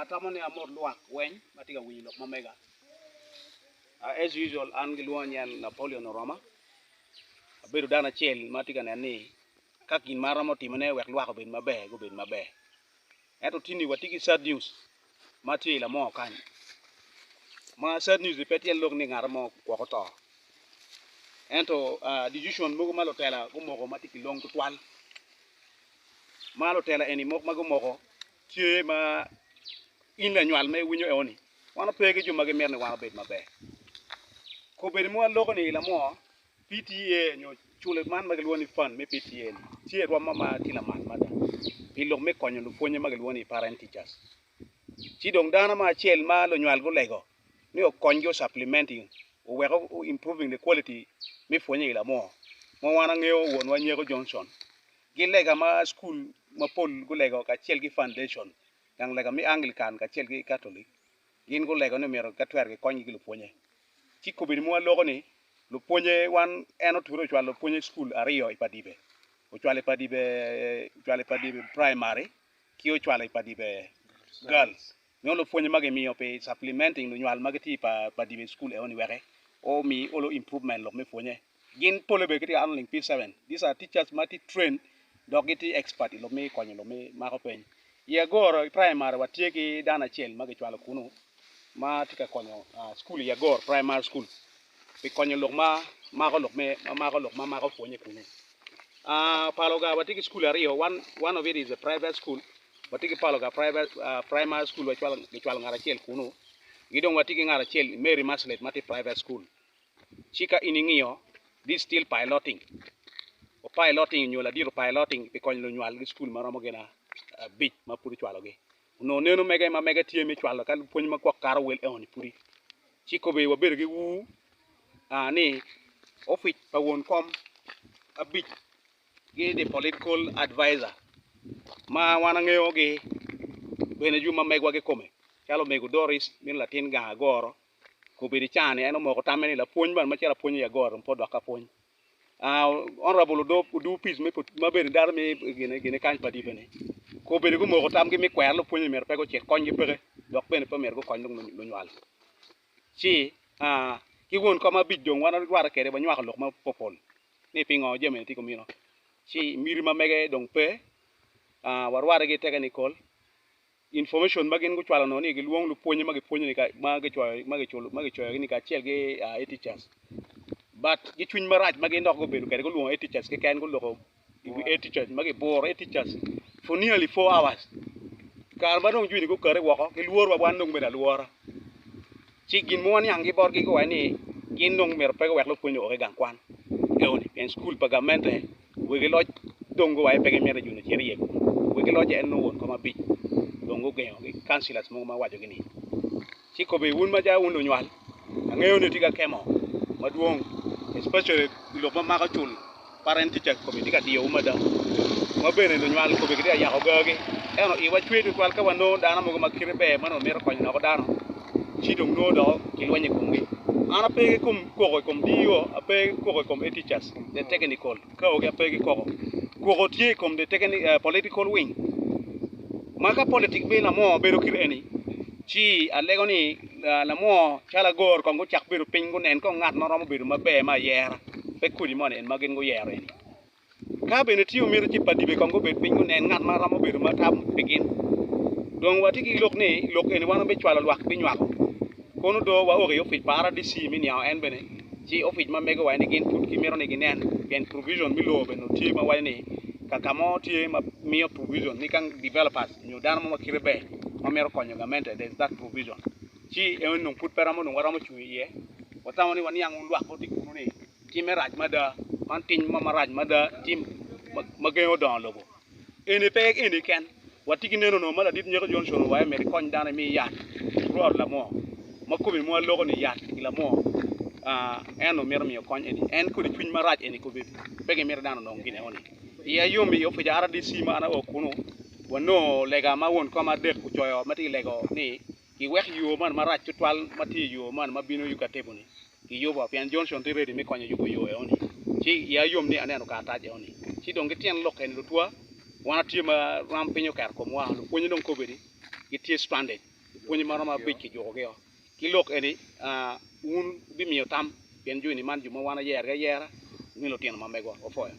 Atamo ni amot lwak weng ma tye ka winyo lok ma mega. As usual an gilwonga nyen Napoleon Oroma, abedo dano acel ma tye ka neno ni ka gin ma aromo timone wek lwak obed maber gubed maber. Ento tin-ni watye ki sad news ma tye i lamor kany ma sad news-ni pe tyen lok ni ngat mo gwok oto ento decision mogo ma lutela gumoko ma tye kilong tutwal ma lutela eni mok ma gumoko tye ma in lanywal ma iwinyo eno-ni wan ope ki jo ma gimito ni wan obed maber. Kobedo ma waloko ni i lamor PTA nyo cul man ma gilwongo ni fund me PTA ni tye i rwom mo ma tye lamal mada pi lok me konyo lupwonye ma gilwongo ni parent teachers. Ci dong dano mo acel ma lunywal gulego ni okonygi o supplementing owek o improving the quality me pwonye i lamor ma wan angeyo wonwa Nyeko Johnson gi lega ma school mapol gulego kacel ki foundation gang lega me Anglican kacel ki Catholic gin gulego ni myero ka twero gikonygi ki lupwonye. Ci kobedi ma waloko ni lupwonye wan en oture ocwalo lupwonye school aryo i Padibe ocwalo i Padibe ocwalo i Padibe primary ki ocwalo i Padibe girls nyo lupwonye ma gimiyo pi supplementing lunywal ma gitye i Padibe school eno ni weke omi olo improvement lok me pwonye. Gin pole bene gitye ka handling P7 these are teachers ma tye trained dok gitye expert i lok me konyo lok me mako peny. I Agoro i primary watye ki dano acel ma gicwalo kunu ma tye ka konyo cukul i Agoro primary school pi konyo lok ma mako lok me ma mako lok ma mako pwonye kunu. Paloga watye ki cukul aryo one one of it is a private school watye ki Paloga private primary school gicwalo ngat acel kunu ki dong watye ki ngat acel i Mary Maslett ma tye private school. Ci ka in ingiyo this still piloting piloting nyo ladit piloting pi konyo lunywal ki cukul ma romo gin abic ma pud ocwalogi. Onongo neno mege ma mege tye me cwalo ka pwony ma gwok kato wel enoni pudi. Ci kobedi wabedo ki ur ni opic pa won kom abic gi the political advisor ma wan angeyo gi bene jo ma megwa kikome calo omego Doris meno latin gang agoro Kobedi caa-ni en omoko tamme ni lapwony man macalo apwonyo i agoro dong pe odok ka pwony. Honourable Odur Peace ma bene dano me gine kany pa dibe-ni kobedi gumoko tamgi me kwero lupwonye ni myero pe gucit konygi peke dok bene pe myero gukony lunywal. Ci ki won kom abic dong wan warwatte kwede wanywako lok mapopol ni pingo jami-ni tye kumeno ci miti ma mege dong pe warwatte ki technical Information ma gin gucwalo onongo ni gilwong lupwonye ma gipwonyo ni ma gicoyo ma giculo ma gicoyogi ni kacel ki e-teachers but ki cwiny marac ma gin dok gubedo kwede gulwongo e-teachers keken guloko i wi e-teachers ma giburo e-teachers for nearly 4 hours kare ma dong jwini gukati woko gilworo wa wan dong bedo alwora ci gin ma waniang ki botgi guwaco ni gin dong myero pe guwek lupwonye oo ki gang kwan eno ni pien cukul pa gamente Wegi loc dong guwaco pe gimito ni joni ocit iye kunu. Wegi loc en nongo won kom abic dong gugengo ki councillors mogo ma wacogi ni ci kobe wun macalo wun lunywal angeyo ni wutye ki akemo madwong especially i lok ma mako cul parent teachers kobe tye ka diyowu mada ma bene lunywal kobe gitye ka yako gagi ento iwa cwer tutwal ka wanongo dano mogo ma kite ber ma nongo mito konyo loko dano ci dong nongo doko kilwenyo i komgi. An ape ki koko i kom DO, ape ki koko i kom A-teachers, the technical, kaogi ape ki koko. Koko tye i kom the political wing. Ma ka politic me lamwor bedo kit eni, ci alego ni lamwor calo agoro kong gucak bedo piny gunen kong ngat ma romo bedo maber me ayera, pe kodi moni en ma gin guyero eni. Ka bene tye omito ci padibe kong gubed piny gunen ngat ma romo bedo ma tam pi gin. Dong watye ki lok ni lok eni wan wabicwalo lwak binywako. Kono do waok i opic pa RDC me niango en bene ci opic ma mego waco ni gin pud gimito ni ginen pien provision me lowo bene tye ma waco ni kaka mo tye ma miyo provision ni ka developers nyo dano mo ma kite ber ma mito konyo gamente there is that provision ci eno dong pud pe romo dong waromo cung iye watamo ni waniang wun lwak ma wutye kunu ni Timme rac mada, man tim mo marac mada, tim ma gengo dongo lobo. Eni pe eni keken, watye ki neno onongo ma ladit Nyeko Johnson owaco myero ikony dano imi yat rwot lamwor ma kome ma waloko ni yat i lamwor en onongo mito miyo kony eni. En kodi cwiny marac eni kome pe gimito dano onong gin enoni. Iya yom i opic RDC ma an ao kunu wanongo lega ma won kom adek ocoyo ma tye ka lego ni giwek yo man marac tutwal ma tye i yo man ma bino Yucatebo-ni giyubo pien Johnson tye ready me konyo yubo yo eno ni ci iya yom ni aneno karatac eno ni ci dong gityen lok eni lutwa wan watye ma ram piny oketo komwa lupwonye dong kobedi gitye stranded. Lupwonye ma romo abic kijukogi-o. Ki lok eni, wun wubimiyo tam pien jo eni man jo ma wan ayerogi ayera nyo lutino ma megwa. Wapwoyo.